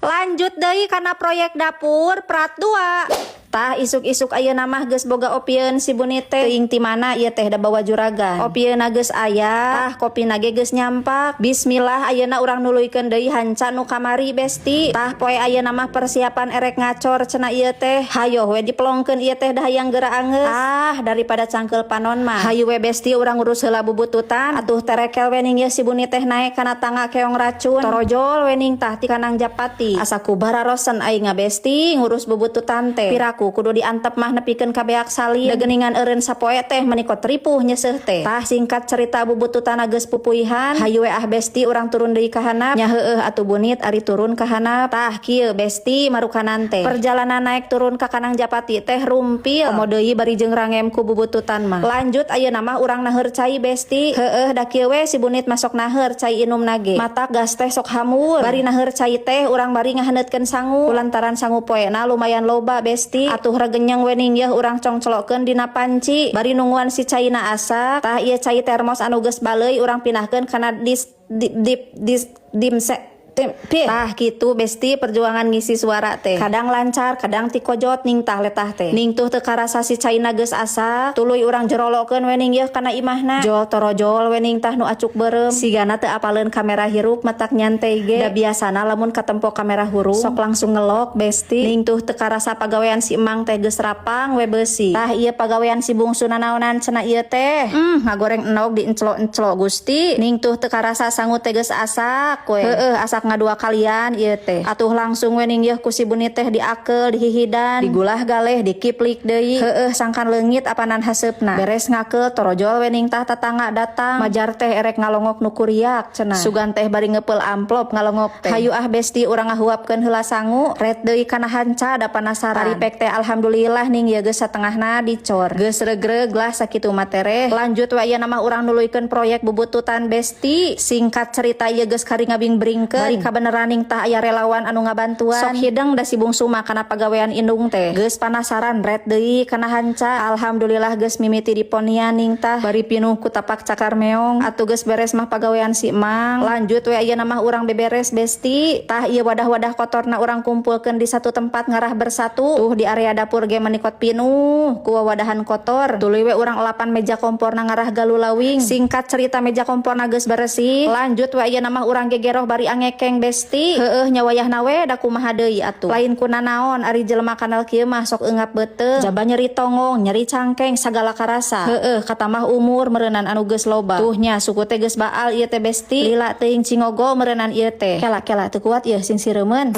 Lanjut deui kana proyek dapur part 2. Tah, isuk-isuk ayeuna mah geus boga opieun si Bunit teh. Teuing ti mana ieu teh, da bawa juragan. Opieunna geus aya, tah kopina ge geus nyampak. Bismillah, ayeuna urang nuluykeun deui hanca nu kamari, Besti. Tah, poe ayeuna mah persiapan erek ngacor cenah ieu teh. Hayoh we dipelongkeun ieu teh, da hayang geura angeus. Ah, daripada cangkeul panon mah. Hayu we, Besti, urang ngurus heula bubututan. Atuh terekel we ning ieu si Bunit teh naek kana tangga keong racun. Torojol we ning tah ti Kanang Japati. Asa kubararosen aing, Besti, ngurus bubututan teh. Piraku kudu diantep mah nepikeun ka beak salin. Da geuningan eureun sapoe teh meni kot ripuh nyeuseuh teh. Tah, singkat cerita bubututan geus pupuihan. Hayu we ah, Besti, urang turun deui ka handap. Nya heueuh atuh, Bunit, ari turun ka handap. Tah kieu, Besti, marukanan teh. Perjalanan naik turun ka Kanang Japati teh rumpil. Komo deui bari jeung rangem ku bubututan mah. Lanjut ayeuna mah urang naheur cai, Besti. Heueuh, da kieu we si Bunit masok naheur cai inum nage. Matak gas teh sok hamur. Bari naheur cai teh urang bari ngahaneutkeun sangu. Kulantaran sangu poena lumayan loba, Besti. Atuh regenyeng we ning yeuh urang congclokeun dina panci. Bari nungguan si caina asak. Tah, ieu cai termos anu geus baleuy urang pindahkeun kana dis dip dip dis dim se. Tah gitu, Besti, perjuangan ngisi suara teh. Kadang lancar, kadang tikojot ning tah letah teh. Ning tuh teu karasa si caina geus asak, tuluy urang jerolokeun we ning yeuh kana imahna. Jol torojol we ning tah nu acuk beureum. Sigana teu apaleun kamera hirup, matak nyantai ge. Da biasana lamun katempo kamera hurung sok langsung ngelok, Besti. Ning tuh teu karasa pagawean si emang teh geus rapang we beusi. Tah, ieu pagawean si bungsu nanaonan cenah ieu teh? Ngagoreng endog dienclo-enclo, Gusti. Ning tuh teu karasa sangu teh geus asak we. Heueuh, asak ngadua kalian ieu teh. Atuh langsung we ning yeuh ku si Bunit teh diakel, dihihidan, digulah galeh, dikiplik deui. Heueuh, sangkan leungit apanan haseupna. Beres ngakel, torojol we ning tah tatangga datang. Majar teh erek ngalongok nu kuriak cenah. Sugan teh bari ngepeul amplop ngalongok teh. Hayu ah, Besti, urang ngahuapkeun heula sangu, ret deui kana hanca da panasaran. Aripek teh alhamdulillah ning ieu geus satengahna dicor. Geus regreg lah sakitu mah tereh. Lanjut we ayeuna mah urang nuluykeun proyek bubututan, Besti. Singkat cerita ieu geus kari ngabing-bringkeun. Bari kabeneran ning tah aya relawan anu ngabantuan. Sok hideng da si bungsu mah kana pagawean indung teh. Geus panasaran, ret deui kana hanca. Alhamdulillah geus mimiti diponian ning tah. Bari pinuh ku tapak cakar meong. Atuh geus beres mah pagawean si emang. Lanjut we ayeuna mah urang beberes, Besti. Tah, ieu wadah-wadah kotorna urang kumpulkeun di satu tempat ngarah bersatu. Tuh di area dapur ge menikot pinuh ku wadahan kotor. Tuluy we urang elapan meja komporna ngarah galulawing. Singkat cerita meja komporna geus beresih. Lanjut we ayeuna mah urang gegeroh bari angekeng, Besti. Heueuh nya, wayahna we da kumaha deui atuh. Lain ku nanaon, ari jelema kanal kieu mah sok eungap beuteung. Jaba nyeri tonggong, nyeri cangkeng, sagala karasa. Heueuh, katamah umur meureunan anu geus loba. Tuh nya suku teh geus baal ieu teh, Besti. Lila teuing cingogo meureunan ieu teh. Kela kela, teu kuat ieu sing sireumeun.